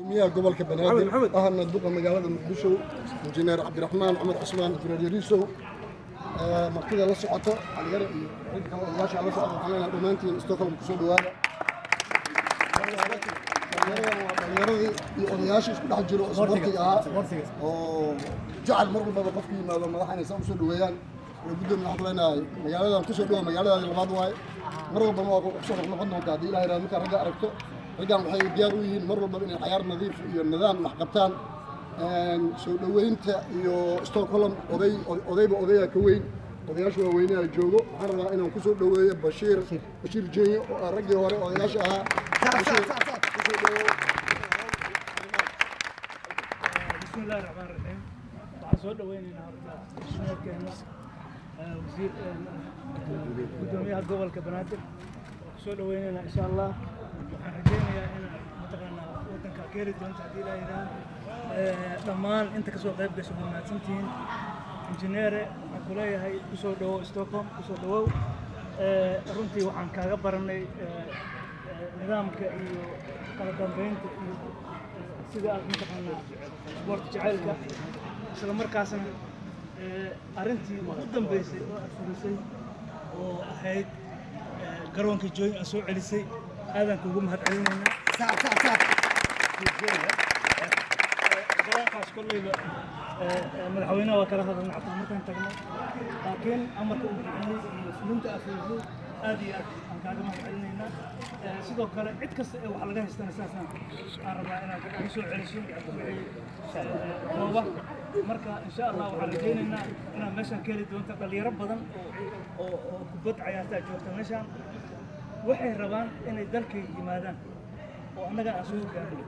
Gudoomiyaha gobolka Banaadir, ahna duqa magaalada Muqdisho, Injineer Cabdiraxmaan Cumar Cusmaan Injineer Yariisow, martida la socoto, Caliyare iyo rag kale odayaasha la socda, waxaan leenahay dhammaantiin Stockholm kusoo dhawaada. Dhallinyaradan waa dhallinyaradii iyo odayaashii isku dhex jiro isboortiga ahaa oo jecel mar walbaba qofku yimaado madaxa inay saa usoo dhaweeyaan. Gudoomiye, waxaan ku leenahay magaaladan kusoo dhawa, magaaladaadi labaad waaye. Mar walbana waa kusoo noqnoqon doonta haddii Ilaha yiraahdo. Markaa ragga aragto, raggan waxay diyaar u yihiin mar walbaba inay cayaar nadiif iyo nidaam wax qabtaan. Soo dhoweynta iyo Stockholm oday odayba odayaa ka weyn, odayaasha waaweynaha joogo. Waxaan rabaa inaan kusoo dhoweeyo Bashiir, Bashiir Jenyo oo ah raggii hore odayaasha ahaa. Bashiir, kusoo dhowow. بسم الله الرحمن الرحيم. Waxaan soo dhaweynaynaa horta injineerkeena, wasiir, gudoomiyaha gobolka Banaadir. Waan kusoo dhaweynaynaa insha Allah. Waxaan rajaynayaa inaad mataqaanaa waddanka ka heli doonto haddii Ilaah yidhaahdo. Dhammaan inta kasoo qayb gasho waa mahadsantihiin. Injineere, waxaan kuleeyahay kusoo dhawow Stockholm, kusoo dhawow. Runtii waxaan kaaga baranay nidaamka iyo kala dambeynta iyo sida aad mataqaanaa isboorti jacaylka, isla markaasna arrintii ugu dambeysay oo aad fulisay oo ahayd garoonka jooyin aad soo celisay, aadaan kuugu mahad celinaynaa. Garoonkaas kolleyba madaxweynaha waa kala hadalnay xataa markaan tagnay, laakiin amarka uu bixiyey iyo fulinta aad fulisay aad iyo aad aan kaaga mahad celinaynaa. Sidoo kale cid kasta ee wax laga haystana saasaan aan rabaa inaad ugu soo celiso wixii gooba. Marka insha Allah waxaan rajaynaynaa inaad meeshaan ka heli doonto dhalinyaro badan oo kubad cayaartaa joogta meeshaan. Waxay rabaan inay dalkay yimaadaan oo annaga aan soo hogaamino.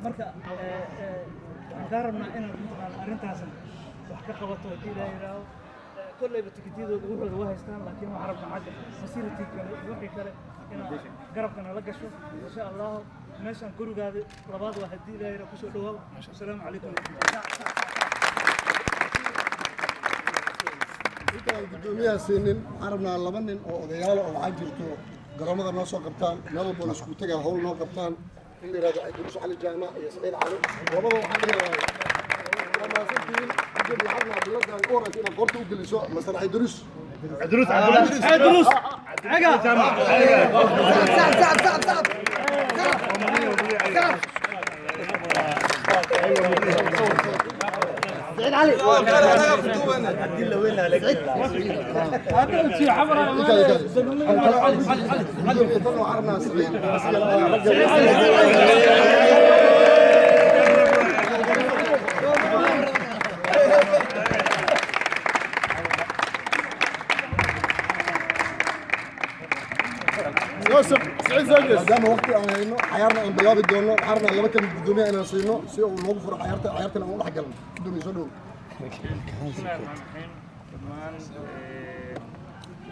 Marka waxaan kaa rabnaa inaad mataqaana arrintaasna wax ka qabato haddii Ilaah yidhaaho. Kolleyba tikitiyadooda wuxooda waa haystaan, laakiin waxaan rabnaa xagga facility kale iyo wixii kale inaad garabka nala gasho insha Allahu. Meeshaan gurigaada labaad waa haddii Ilaah yidhaaho. Kusoo dhawaaw. Asalaamu calaykum waraxmatullah. Intaan guddoomiyaha siinin, waxaan rabnaa laba nin oo odayaala oo waxaa jirto garoomada noo soo qabtaan, meel walbo la isku tagaa hawl noo qabtaan, in la yidhahdo Cabdiruus Cali Jaamac iyo Saciid Cali. Labada waxaan dhihi lahaa waa mahadsantihiin. Gudoomiye, waxaan rabnaa biladan u horeysa inaad qoorta u geliso Masar Cabdiruus. Cabdiruus caga. Gudoomiye, tan waxaan rabnaa Saciid asiga ragga. Maadaama waqti aan hayno, cayaarna aan bilaabi doono, waxaan rabnaa laba kamid guddoomiyaha inaan siino si uu noogu furo cayaarta, cayaartana aan u dhex galno. Guddoomiye, soo dhowow. بسم الله الرحمن الرحيم. Dhammaan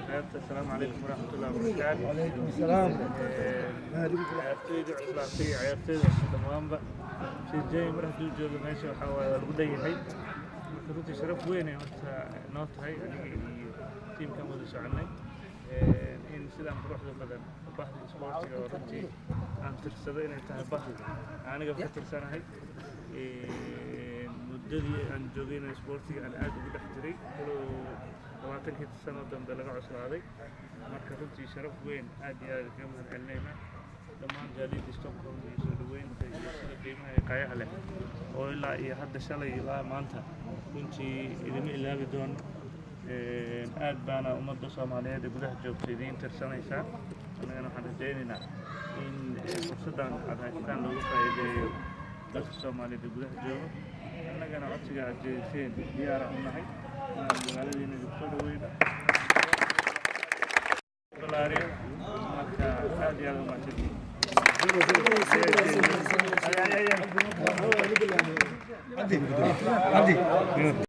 reerta, asalaamu calaykum waraxmatullahi wabarakaatu. Calaykum asalaam. Ciyaartoyda cuslaatay iyo ciyaartoyda cusub dhammaanba, Jay mar hadduu joogo meesha waxaa waaye waa lagu dhan yahay. Marka runtii sharaf weyn ay horta noo tahay aniga iyo tiimkan wada soconay in sidaan quruxda badan bahda isboortiga, oo runtii aan tirsado inay tahay bahda aniga ka tirsanahay, muddadii aan joogayna isboortiga aan aad ugu dhex jiray, walow 20kii sano dambe laga cuslaaday. Marka runtii sharaf weyn aad iyo aad kaga mahad celinaynaa dhammaan jaaliyadda Stockholm iyo soo dhaweynta iyo sida qiimaha iyo qaayaha leh oo ilaa iyo hadda shalay ilaa maanta. Runtii idima ilaabi doono. Aad baana ummadda Soomaaliyeed ee gudaha joogta idiin tirsanaysaa. Annagana waxaan rajaynaynaa in fursaddan aad haysataan loogu faa'iideeyo dadka Soomaaliyeed ee gudaha jooga. Annagana codsiga aad jeediseen diyaara u nahay inaan magaaladiina idinku soo dhaweyno, balaariyo. Marka aad iyo aad u mahadsantihiin.